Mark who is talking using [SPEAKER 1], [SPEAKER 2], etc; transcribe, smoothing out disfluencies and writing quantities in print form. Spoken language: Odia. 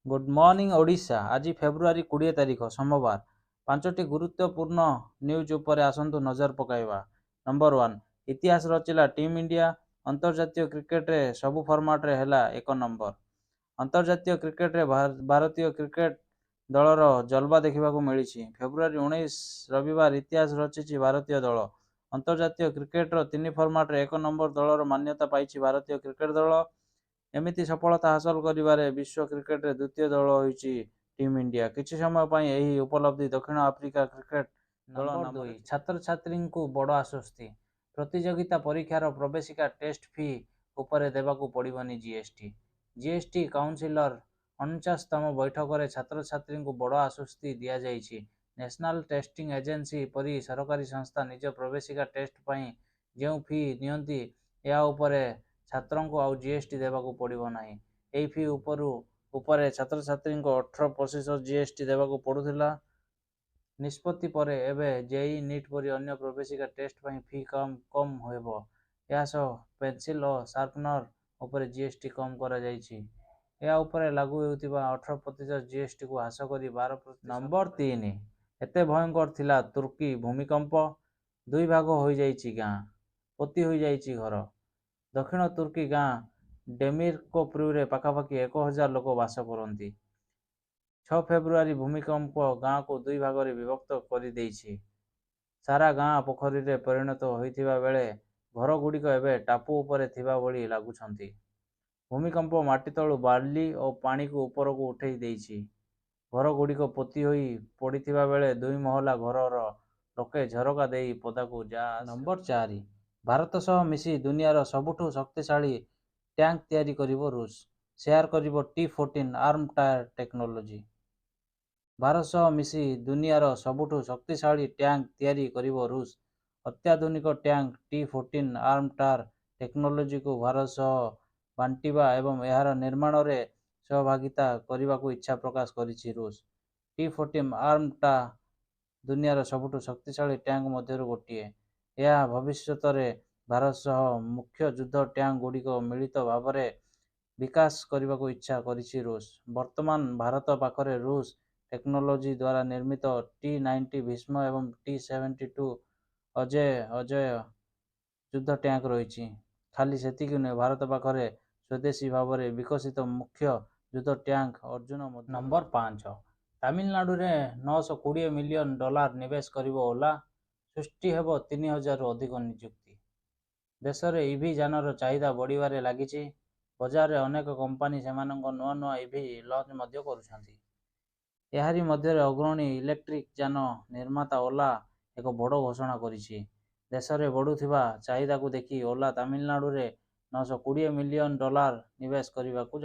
[SPEAKER 1] Good morning Odisha. ଆଜି ଫେବୃଆରୀ 20 ତାରିଖ, ସୋମବାର। ପାଞ୍ଚଟି ଗୁରୁତ୍ୱପୂର୍ଣ୍ଣ ନ୍ୟୁଜ୍ ଉପରେ ଆସନ୍ତୁ ନଜର ପକାଇବା। ନମ୍ବର 1, ଇତିହାସ ରଚିଲା ଟିମ୍ ଇଣ୍ଡିଆ, ଅନ୍ତର୍ଜାତୀୟ କ୍ରିକେଟରେ ସବୁ ଫର୍ମାଟରେ ହେଲା ଏକ ନମ୍ବର। ଅନ୍ତର୍ଜାତୀୟ କ୍ରିକେଟରେ ଭାରତୀୟ କ୍ରିକେଟ ଦଳର ଜଲବା ଦେଖିବାକୁ ମିଳିଛି। ଫେବୃଆରୀ 19 ରବିବାର ଇତିହାସ ରଚିଛି ଭାରତୀୟ ଦଳ। ଅନ୍ତର୍ଜାତୀୟ କ୍ରିକେଟର ତିନି ଫର୍ମାଟରେ ଏକ ନମ୍ବର ଦଳର ମାନ୍ୟତା ପାଇଛି ଭାରତୀୟ କ୍ରିକେଟ ଦଳ। ଏମିତି ସଫଳତା ହାସଲ କରିବାରେ ବିଶ୍ୱ କ୍ରିକେଟରେ ଦ୍ୱିତୀୟ ଦଳ ହୋଇଛି ଟିମ୍ ଇଣ୍ଡିଆ। କିଛି ସମୟ ପାଇଁ ଏହି ଉପଲବ୍ଧି ଦକ୍ଷିଣ ଆଫ୍ରିକା କ୍ରିକେଟ ଦଳ।
[SPEAKER 2] ନମ୍ବର 2, ଛାତ୍ରଛାତ୍ରୀଙ୍କୁ ବଡ଼ ଆଶ୍ୱସ୍ତି। ପ୍ରତିଯୋଗିତା ପରୀକ୍ଷାର ପ୍ରବେଶିକା ଟେଷ୍ଟ ଫି ଉପରେ ଦେବାକୁ ପଡ଼ିବନି ଜିଏସଟି। ଜିଏସଟି କାଉନସିଲର 49ତମ ବୈଠକରେ ଛାତ୍ରଛାତ୍ରୀଙ୍କୁ ବଡ଼ ଆଶ୍ୱସ୍ତି ଦିଆଯାଇଛି। ନ୍ୟାସନାଲ ଟେଷ୍ଟିଂ ଏଜେନ୍ସି ପରି ସରକାରୀ ସଂସ୍ଥା ନିଜ ପ୍ରବେଶିକା ଟେଷ୍ଟ ପାଇଁ ଯେଉଁ ଫି ନିଅନ୍ତି, ଏହା ଉପରେ ଛାତ୍ରଙ୍କୁ ଆଉ ଜିଏସଟି ଦେବାକୁ ପଡ଼ିବ ନାହିଁ। ଏହି ଫି ଉପରେ ଛାତ୍ରଛାତ୍ରୀଙ୍କୁ 18% ଜିଏସଟି ଦେବାକୁ ପଡୁଥିଲା। ନିଷ୍ପତ୍ତି ପରେ ଏବେ ଜେଇଇ, ନିଟ୍ ପରି ଅନ୍ୟ ପ୍ରବେଶିକା ଟେଷ୍ଟ ପାଇଁ ଫି କମ୍ ହେବ। ଏହାସହ ପେନସିଲ ଓ ସାର୍ପନର ଉପରେ ଜିଏସଟି କମ୍ କରାଯାଇଛି। ଏହା ଉପରେ ଲାଗୁ ହେଉଥିବା 18% ଜିଏସଟିକୁ ହ୍ରାସ କରି 12%
[SPEAKER 1] ନମ୍ବର 3, ଏତେ ଭୟଙ୍କର ଥିଲା ତୁର୍କୀ ଭୂମିକମ୍ପ, ଦୁଇ ଭାଗ ହୋଇଯାଇଛି ଗାଁ, ପୋତି ହୋଇଯାଇଛି ଘର। ଦକ୍ଷିଣ ତୁର୍କୀ ଗାଁ ଡେମିରକୋପ୍ରୁରେ ପାଖାପାଖି 1000 ଲୋକ ବାସ କରନ୍ତି। 6 ଫେବୃଆରୀ ଭୂମିକମ୍ପ ଗାଁକୁ ଦୁଇ ଭାଗରେ ବିଭକ୍ତ କରିଦେଇଛି। ସାରା ଗାଁ ପୋଖରୀରେ ପରିଣତ ହୋଇଥିବା ବେଳେ ଘରଗୁଡ଼ିକ ଏବେ ଟାପୁ ଉପରେ ଥିବା ଭଳି ଲାଗୁଛନ୍ତି। ଭୂମିକମ୍ପ ମାଟିତଳୁ ବାଲି ଓ ପାଣିକୁ ଉପରକୁ ଉଠେଇ ଦେଇଛି। ଘରଗୁଡ଼ିକ ପୋତି ହୋଇ ପଡ଼ିଥିବା ବେଳେ ଦୁଇ ମହଲା ଘରର ଲୋକେ ଝରକା ଦେଇ ପଦାକୁ ଯା
[SPEAKER 2] ନମ୍ବର 4, ଭାରତ ସହ ମିଶି ଦୁନିଆର ସବୁଠୁ ଶକ୍ତିଶାଳୀ ଟ୍ୟାଙ୍କ ତିଆରି କରିବ ରୁଷ, ସେୟାର କରିବ ଟି-14 ଆର୍ମ ଟାୟାର ଟେକ୍ନୋଲୋଜି। ଭାରତ ସହ ମିଶି ଦୁନିଆର ସବୁଠୁ ଶକ୍ତିଶାଳୀ ଟ୍ୟାଙ୍କ ତିଆରି କରିବ ରୁଷ। ଅତ୍ୟାଧୁନିକ ଟ୍ୟାଙ୍କ ଟି-14 ଆର୍ମ ଟାର ଟେକ୍ନୋଲୋଜିକୁ ଭାରତ ସହ ବାଣ୍ଟିବା ଏବଂ ଏହାର ନିର୍ମାଣରେ ସହଭାଗିତା କରିବାକୁ ଇଚ୍ଛା ପ୍ରକାଶ କରିଛି ରୁଷ। ଟି-14 ଆର୍ମ ଟା ଦୁନିଆର ସବୁଠୁ ଶକ୍ତିଶାଳୀ ଟ୍ୟାଙ୍କ ମଧ୍ୟରୁ ଗୋଟିଏ। ଏହା ଭବିଷ୍ୟତରେ ଭାରତ ସହ ମୁଖ୍ୟ ଯୁଦ୍ଧ ଟ୍ୟାଙ୍କ ଗୁଡ଼ିକ ମିଳିତ ଭାବରେ ବିକାଶ କରିବାକୁ ଇଚ୍ଛା କରିଛି ରୁଷ। ବର୍ତ୍ତମାନ ଭାରତ ପାଖରେ ରୁଷ ଟେକ୍ନୋଲୋଜି ଦ୍ୱାରା ନିର୍ମିତ ଟି-90 ଭୀଷ୍ମ ଏବଂ ଟି-72 ଅଜେୟ ଯୁଦ୍ଧ ଟ୍ୟାଙ୍କ ରହିଛି। ଖାଲି ସେତିକି ନୁହେଁ, ଭାରତ ପାଖରେ ସ୍ୱଦେଶୀ ଭାବରେ ବିକଶିତ ମୁଖ୍ୟ ଯୁଦ୍ଧ ଟ୍ୟାଙ୍କ ଅର୍ଜୁନ ମଧ୍ୟ।
[SPEAKER 1] ନମ୍ବର 5, ତାମିଲନାଡୁରେ 920 ମିଲିୟନ ଡଲାର ନିବେଶ କରିବ ଓଲା, ସୃଷ୍ଟି ହେବ 3000ରୁ ଅଧିକ ନିଯୁକ୍ତି। ଦେଶରେ ଇଭି ଯାନର ଚାହିଦା ବଢ଼ିବାରେ ଲାଗିଛି। ବଜାରରେ ଅନେକ କମ୍ପାନୀ ସେମାନଙ୍କ ନୂଆ ନୂଆ ଇଭି ଲଞ୍ଚ ମଧ୍ୟ କରୁଛନ୍ତି। ଏହାରି ମଧ୍ୟରେ ଅଗ୍ରଣୀ ଇଲେକ୍ଟ୍ରିକ ଯାନ ନିର୍ମାତା ଓଲା ଏକ ବଡ଼ ଘୋଷଣା କରିଛି। ଦେଶରେ ବଢ଼ୁଥିବା ଚାହିଦାକୁ ଦେଖି ଓଲା ତାମିଲନାଡୁରେ 920 ମିଲିୟନ ଡଲାର ନିବେଶ କରିବାକୁ ଯାଉଛି।